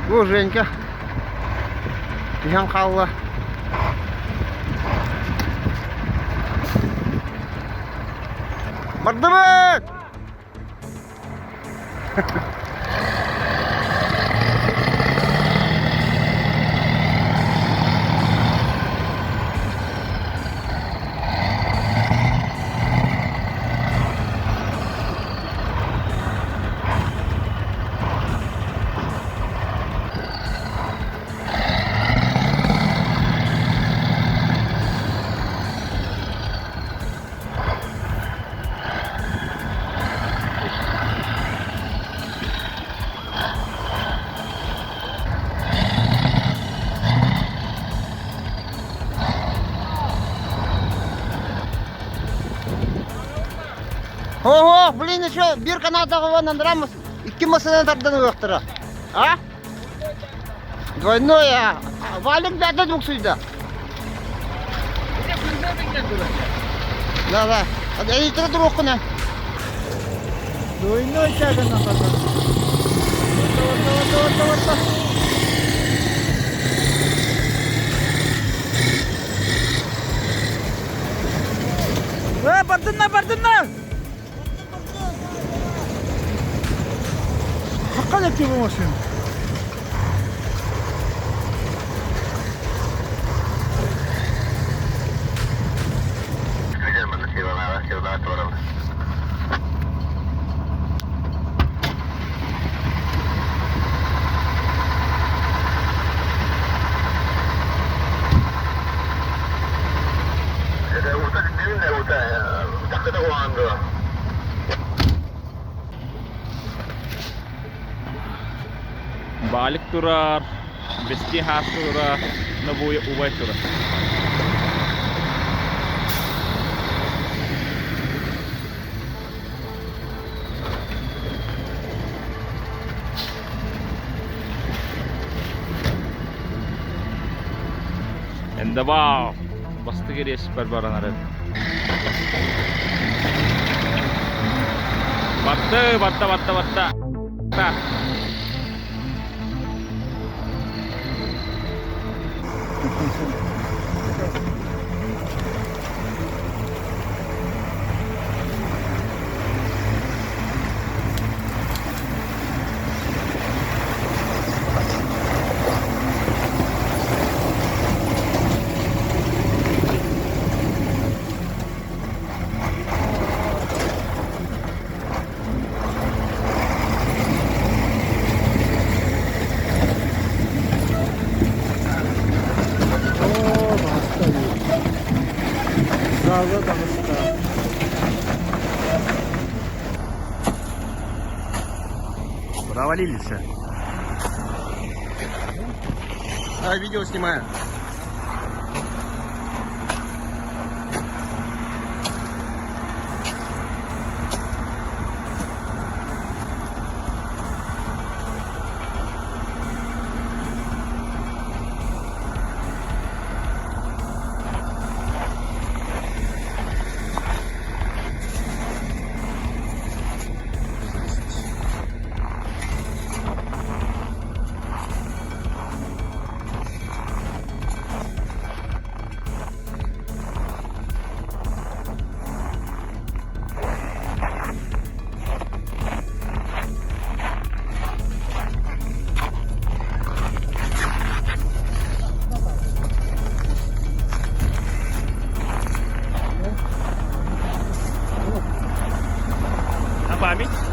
Бу Женька түһэн хаалла. Бардыбыт! Ого, блин, еще бир канатаҕа уонна андраа икки массыынаны тардан ылыахтара. А? Двойной, а? Валик бэйэтэ буксуйда. Да, да. Эйитре туруоххуна. Двойной тягана потом. Вот, вот, вот, вот, вот. Э, бардынна, бардынна! Хакка да bu машина. Балик турар, бэстии хаас турар, нобуйа убай турар. Эндебау! Бастык эриэспэр баран эрэр. Батты, батта, батта, батта. Та. Оо, таҕыста дии. Сразу таҕыста. Провалились. А, видео снимаю. На память.